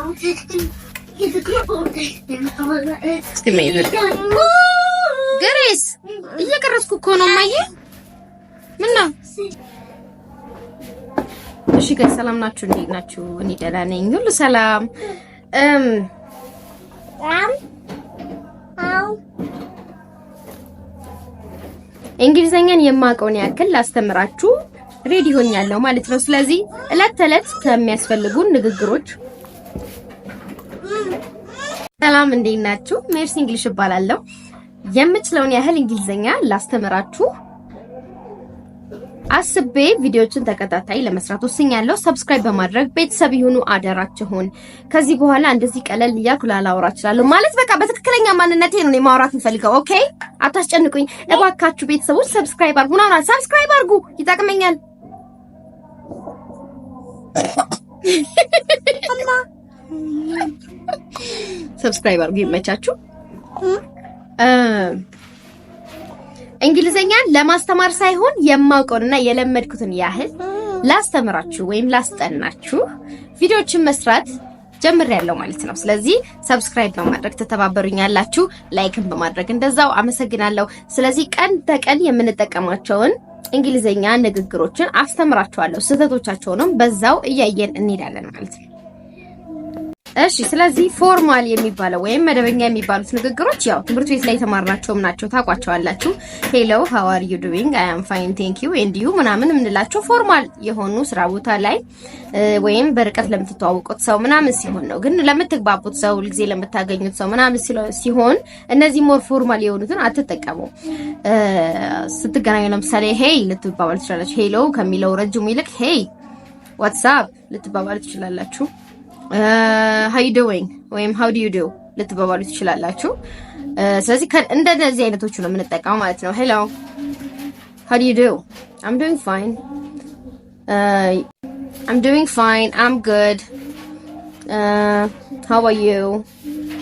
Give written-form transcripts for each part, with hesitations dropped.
እስቲ ግሬስ፣ እየቀረጽኩ እኮ ነው እማዬ። ምን ነው? እሺ guys፣ ሰላም ናችሁ? እንዴት ናችሁ? እኔ ደህና ነኝ፣ ሁሉ ሰላም። እንግሊዘኛን የማውቀውን ያክል ላስተምራችሁ ready ሆኛለሁ ማለት ነው። ስለዚህ እለት ተዕለት ከሚያስፈልጉን ንግግሮች። ሰላም፣ እንዴት ናችሁ? ሜርሲ English እባላለሁ። የምችለውን ያህል እንግሊዘኛ ላስተምራችሁ አስቤ ቪዲዮዎችን ተከታታይ ለመስራት ወስኛለሁ። Subscribe በማድረግ ቤተሰብ ይሁኑ አደራችሁን። ከዚህ በኋላ እንደዚህ ቀለል እያልኩ ላላወራ እችላለሁ። ማለት በቃ በትክክለኛ ማንነቴ ነው እኔ ማውራት የምፈልገው። Okay፣ አታስጨንቁኝ እባካችሁ ቤተሰቦች። Subscribe አድርጉ፣ ናና subscribe አድርጉ፣ ይጠቅመኛል። Subscribe አድርጉ፣ ይመቻችሁ። እንግሊዘኛን ለማስተማር ሳይሆን የማውቀውንና የለመድኩትን ያህል ላስተምራችሁ ወይም ላስጠናችሁ ቪዲዮዎችን መስራት ጀምሬያለሁ ማለት ነው። ስለዚህ subscribe በማድረግ ትተባበሩኛላችሁ፣ like ን በማድረግ እንደዛው። አመሰግናለሁ። ስለዚህ ቀን ተቀን የምንጠቀማቸውን እንግሊዘኛ ንግግሮችን አስተምራችኋለሁ። ስህተቶቻቸውንም በዛው እያየን እንሄዳለን ማለት ነው። እሺ፣ ስለዚህ formal የሚባለው ወይም መደበኛ የሚባሉት ንግግሮች ያው ትምህርት ቤት ላይ የተማርናቸውም ናቸው፣ ታውቋቸዋላችሁ። "Hello, how are you doing? I am fine, thank you, and you?" ምናምን የምንላቸው formal የሆኑ ስራ ቦታ ላይ ወይም በርቀት ለምትተዋወቁት ሰው ምናምን ሲሆን ነው። ግን ለምትግባቡት ሰው፣ ሁልጊዜ ለምታገኙት ሰው ምናምን ሲሆን እነዚህ more formal የሆኑትን አትጠቀሙ። ስትገናኙ ለምሳሌ "hey" ልትባባሉ ትችላላችሁ። "Hello" ከሚለው ረጅሙ ይልቅ "Hey, what's up" ልትባባሉ ትችላላችሁ። "How you doing" ወይም "How do you do" ልትባባሉ ትችላላችሁ። ስለዚህ እንደነዚህ አይነቶቹ ነው የምንጠቀመው ማለት ነው። "Hello, how do you do? I'm doing fine. I'm doing fine. I'm good. How are you?"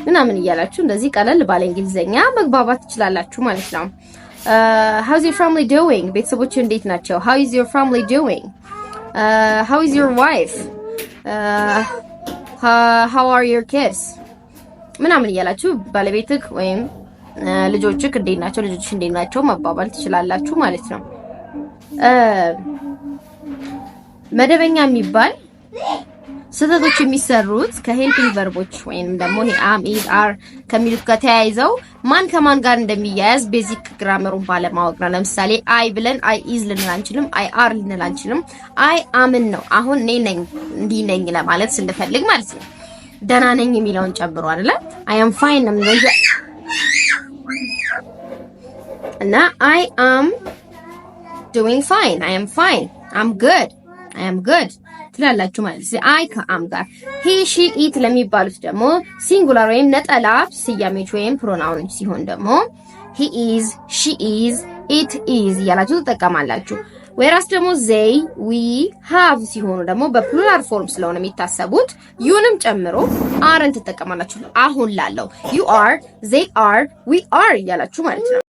ምናምን እያላችሁ እንደዚህ ቀለል ባለ እንግሊዘኛ መግባባት ትችላላችሁ ማለት ነው። "How's your family doing?" ቤተሰቦች እንዴት ናቸው? "How is your family doing? How is your wife? How are your kids?" ምናምን እያላችሁ ባለቤትህ ወይም ልጆችህ እንዴት ናቸው፣ ልጆችሽ እንዴት ናቸው መባባል ትችላላችሁ ማለት ነው። መደበኛ የሚባል ስህተቶች የሚሰሩት ከ helping verb ኦች ወይም ደግሞ ይሄ am፣ is፣ are ከሚሉት ጋር ተያይዘው ማን ከማን ጋር እንደሚያያዝ basic grammar ኡን ባለማወቅ ነው። ለምሳሌ I ብለን I is ልንል አንችልም። I are ልንል አንችልም። I am ን ነው፣ አሁን እኔ ነኝ፣ እንዲህ ነኝ ለማለት ስንፈልግ ማለት ነው። ደህና ነኝ የሚለውን ጨምሮ አይደለ? "I am fine" ነው የምንለው እና "I am doing fine", "I am fine", "I'm good", "I am good" ትላላችሁ ማለት ነው። I ከ am ጋር። He፣ she፣ it ለሚባሉት ደግሞ singular ወይም ነጠላ ስያሜዎች ወይም pronoun ኦች ሲሆን ደግሞ he is፣ she is፣ it is እያላችሁ ትጠቀማላችሁ። Whereas ደግሞ they፣ we፣ have ሲሆኑ ደግሞ በ plural form ስለሆነ የሚታሰቡት you ንም ጨምሮ are ን ትጠቀማላችሁ። አሁን ላለው you are፣ they are፣ we are እያላችሁ ማለት ነው።